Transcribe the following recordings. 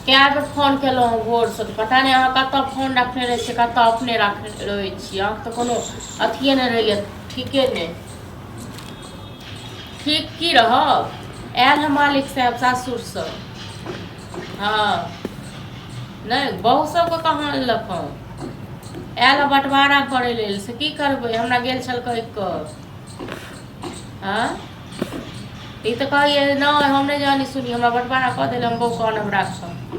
कए बेर फोन केलहुँ हँ भोरसँ तऽ पता नहि अहाँ कतऽ फोन रखने रहै छियै कतऽ अपने रखने रहै छियै अहाँके तऽ कोनो अथिए नहि रहैए ठीके नहि ठीक की रहब आयल हँ मालिक साहेब सासुरसँ हँ नहि बहु सबके कहाँ अनलक हँ आयल हँ बँटवारा करै लेल से की करबै हमरा गेल छल कहि कऽ आँय ई तऽ कहैए नहि हम नहि जानी सुनी हमरा बँटवारा कऽ देल हम बहू आनब राखब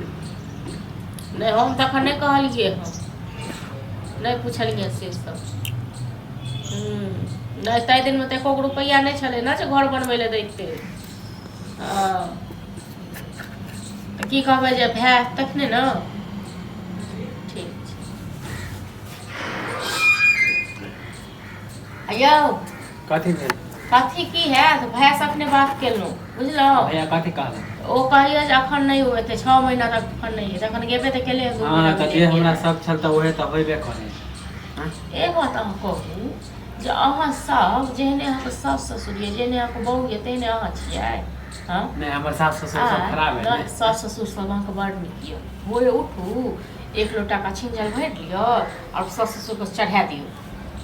नहि हम तखन नहि कहलियै हँ नहि पुछलियै से सब नहि ताहि दिनमे तऽ एको गो रुपैआ नहि छलै ने जे घर बनबै लए दैते हँ तऽ की कहबै जे भाय तखने ने ठीक छै आ यौ कथी भेल कथी की हैत भाय से अखने बात केलहुँ बुझलहुँ भैया कथी कहलक ओ कहैया जे अखन नहि हेतै 6 महीना तक अखन नहि हेतै अखन गेबे तऽ केले 2 हँ महीना तऽ भेलै जे हमरा गेला। सब छल तऽ उहे तऽ होइबे करे हँ एक बात अहाँ कहू जे अहाँ सब जेहने अहाँके सास ससुर यऽ जेहने अहाँके बहू यऽ तेहने अहाँ छियै हँ नहि हमर सास ससुर सब आँय, खराब है नहि ने सास ससुर सब अहाँके बड़ नीक यऽ भोरे उठू एक लोटा का छिंजल भरि लिअ आओर सास ससुरके चढ़ा दियौ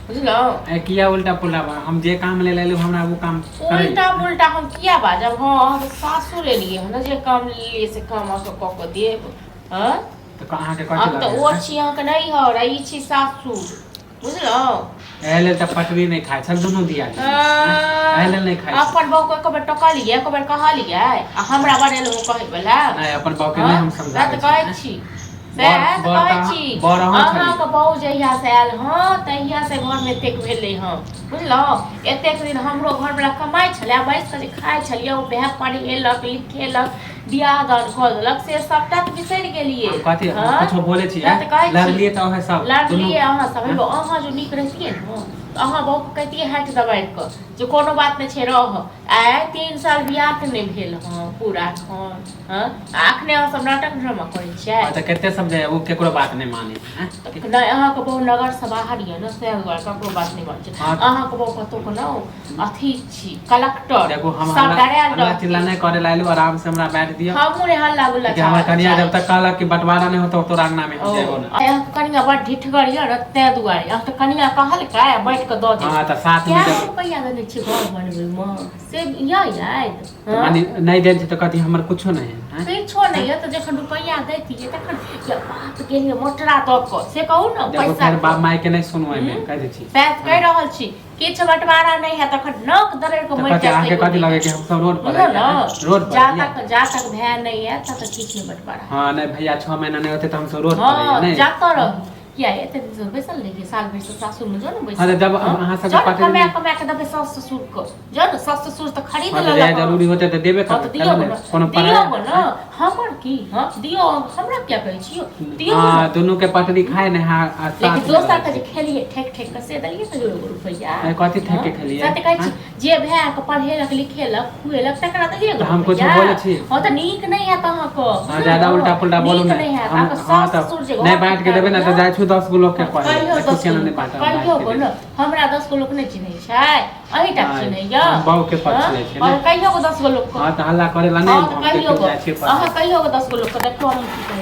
बुझलहुँ ए किया उल्टा पुल्टा बा हम जे काम ले लेलु हमरा ओ काम करै उल्टा पुल्टा हम किया बाजब हँ अहाँके सासुर एलियै हन जे काम लेलियै से काम अहाँके कऽ कऽ देब हँ तऽ अहाँके कथी हम तऽ लगैया ओ छी अहाँके नैहर आ ई छी सासुर बुझलहुँ एहि लेल तऽ पटरी नहि खाइ छल दुनू दियादनी एहि लेल नहि खाइ छल अपन बहू के एको बेर टोकलियै एको बेर कहलियै आ हमरा बनेलहुँ कहै वला नहि अपन बहू के नहि हम सएह समझाबै तऽ कहै छी छी बर सएह तऽ बर कहै तऽ छी बर अहाँ छलियै अहाँके बहू जहियासँ आयल हँ तहियासँ घरमे एतेक भेलै हँ बुझलहुँ एतेक दिन हमरो घरवला कमाइ छलै बैस कऽ जे खाइ छलियै ओ भाय पढ़ेलक लिखेलक बियाह दान कऽ देलक से सबटा तऽ बिसरि गेलियै हम कथी हम हँ कुछो बोलै छी सएह तऽ कहै छी लड़लियै तऽ ओहे सब दुनू लड़लियै अहाँ सब हेबो अहाँ जो नीक रहितियै ने तऽ अहाँ बहूके कहितियै हाथ दबारि कऽ जे कोनो बात नहि छै रह आइ 3 साल बियाहके नहि भेल हँ पूरा एखन हँ आ अखने अहाँ सब नाटक ड्रामा करै छियै तऽ कते समझाय ओ केकरो बात नहि मानै छै तऽ नहि अहाँके बहु नगरसँ बाहर यऽ ने ताहि दुआरे ककरो बात नहि मानै छै अहाँके बहु कतहु के ने अथी छी कलेक्टर देखू हम सब हल्ला डरायल हल्ला रहतै चिल्ला नहि करे लायलू आराम से हमरा बैठ दियौ हमहूँ नहि हल्ला गुल्ला कि हमर चाहै कनिया जब चाहै तक छी कहलक कि बंटवारा नहि होतो तोरा अंगना में ओ हम जेबो ना अहाँके कनिया बड़ ढिठगर यऽ ने ताहि दुआरे अहाँके कनिया कहलकै आ बाँटि कऽ दऽ हाँ देलकै तऽ साथ में कए जब रुपैआ देने छियै घर बनबैमे से यऽ याद तऽ माने नहि देल छै तऽ कथी हमर कुछो नहि है आँय? किछो नहि यऽ तऽ जखन रुपैआ दैतियै तखन या बाप गेलियै मोटरा दऽ कऽ से कहू ने देखो पैसा फेर बाप माय के नहि सुनू एहिमे हम्म? कहि दै छी सएह तऽ कहि रहल छी किछु बँटवारा नहि हैत तखन नक दरड़ि कऽ तऽ मरि कथी जायत अहाँके ताहि कथी गोटे लगे कि हम सब रोड पर बुझलहुँ आइए ने रोड पर जा आइए तक जा तक भए नहि आयत ता तक किछु नहि बँटवारा हाँ नहि भैया 6 महीना नहि होते तऽ हम सब रोड पर आइए हँ नहि जातऽ रहू किया एते दिन से बैसल रहियै साल भरि से सासुर मे जो ने हाँ तऽ बैसल जब हँ अहाँ सबके जो ने पटरी कमा नहि कमा के देबै सास ससुर के जो ने सास ससुर तऽ खरीद हाँ तऽ जहिया लेलक हँ जरूरी होते तऽ देबे हँ तऽ करबै दियौ केना नहि ने कोनो दियौ पराया ने आँय? हमर की हँ दियौ हमरा किया कहै छियौ दियौ हाँ ने दुनू के पटरी खाय ने हाँ आ लेकिन साथ में दोसर रहै के जे छै खेलियै ठेक ठेक के से देलियै कहियो एगो रुपैआ नहि कथी ठेक हँ के खेलियै सएह तऽ कहै छी आँय? जे भाय के पढ़ेलक लिखेलक खुएलक तकरा देलियै एगो तऽ हम कुछो रुपैआ बोलै छी हँ तऽ नीक नहि हैत अहाँके हाँ बुझलहुँ ज्यादा उल्टा पुल्टा बोलू नीक ने नहि हैत हम अहाँके हाँ सास तऽ ससुर जे नहि घर बाँटि के देबै ने तऽ टुटाबैया जाइ छी 10 गो लोक के कहै कहियौ देखू 10 गो केना नहि लोक बाँटब कहियौ बाँटि के गो देबै ने हमरा 10 गो लोक नहि चिन्है छै अहीँटा नहि चिन्हैया हम बहू के पक्ष हँ लै छियै हँ ने तऽ कहियौ गो 10 गो लोकके हाँ तऽ हल्ला करे ला नहि हँ तऽ हम कहियौ देखियौ गो जाइ छियै अहाँ पढ़े कहियौ गो 10 गो लोकके देखियौ हम की कहै